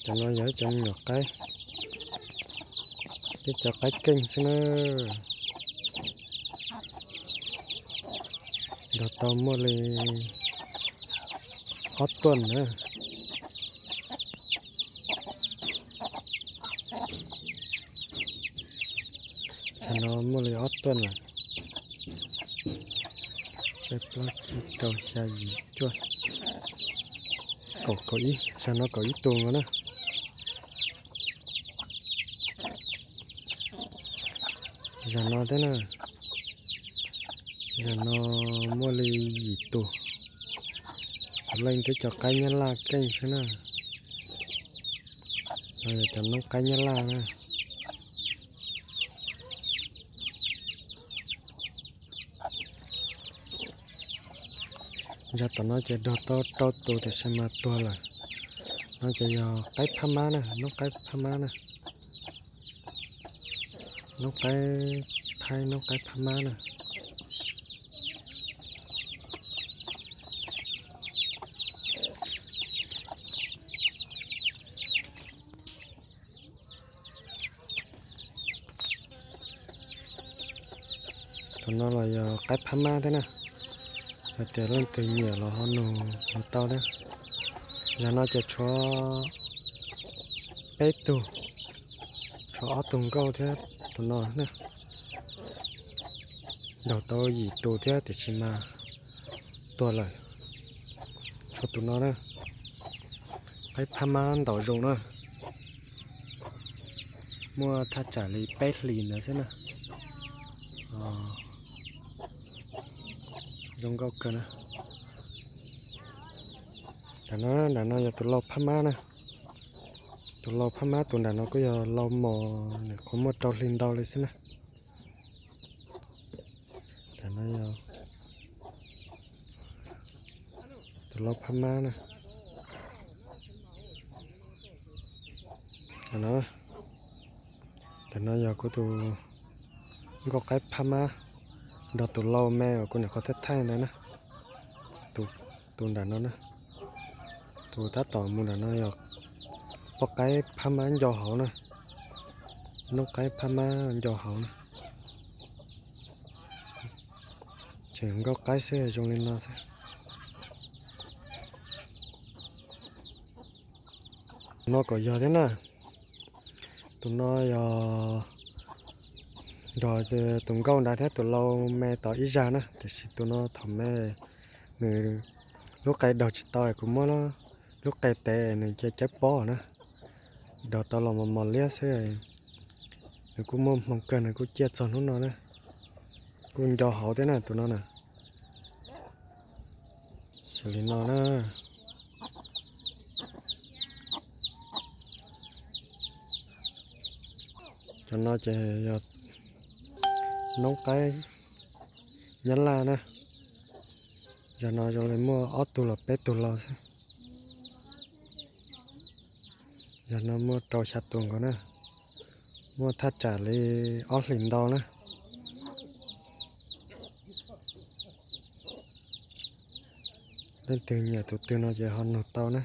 Cov no yog ib cov me nyuam qaib, ib cov qaib keej xwb na. Nrog tau muaj li ob tuaj na. Cov no muaj li ob tuaj lawm. Peb plaub tsib rau xya yim cuaj, kaum, kaum ib, zag no kaum ib tug no na. Zag no thiab na, zag no muaj li yim tus. Puav leej twb cov qaib nyab laj keej xwb na. No yog cov noob qaib nyab laj na. Zag tom no ces nrog tau rau tus tiam sis mas tuag lawm. No ces yog qaib phab mab na, noob qaib phab mab na. Noob qaib thaib, noob qaib phab mab na. Tus no los yog qaib phab mab thiab na. Yog tias leej twg nyiam los ho nug, nug tau thiab. Zag no ces tshuav peb tug, tshuav ob tug nkauj thiab tus no na. Nrog tau yim tus thiab tiam sis mas tuag lawm. Tshuav tus no na, qaib phab mab ntaus zoo na. Muaj thaj tsam li peb hlis ntawd xwb na. Zoo nkauj kawg na. Nram no, nram no yog tus lau phab mab na. Tus lau phab mab tus nram no kuj yog lau mos, nws kuj muaj rau hli ntau li xwb na. Nram no yog tus lau phab mab na. Nram no, nram no yog kuv tus nkauj qaib phab mab nrog tus lau me uas kuv nyuam qhuav thaij thaij ntawd na. Tus nram no na, tus tab tom mus nram no yog poj qaib phab mab ncau hauv na, noob qaib phab mab ncau hauv na. Tseem nkauj qaib xwb zoo li no xwb. Tus no kuj yog thiab na. Tus no yog nrog tus nkauj nrad thiab tus lau me tau ib zag na, tiam sis tus no thaum me nws lub qe daug tsis tau, kuv muab lub qe tev nws cia cawb pob na, daug tau los mos mos liab xwb. Nws kuj muaj hmoo kawg, nws kuj ciaj txog hnub no na, kuj ncau hauv thiab na tus no na. Xws li no na. Cov no ces yog noob qaib nyab laj na. Yog no zoo li muaj ob tug los peb tug los xwb. Yog no muaj rau xya tus nkaus na. Muaj thaj tsam li ob hlis ntau na. Leej twg nyiam tus twg no ces ho nug tau na.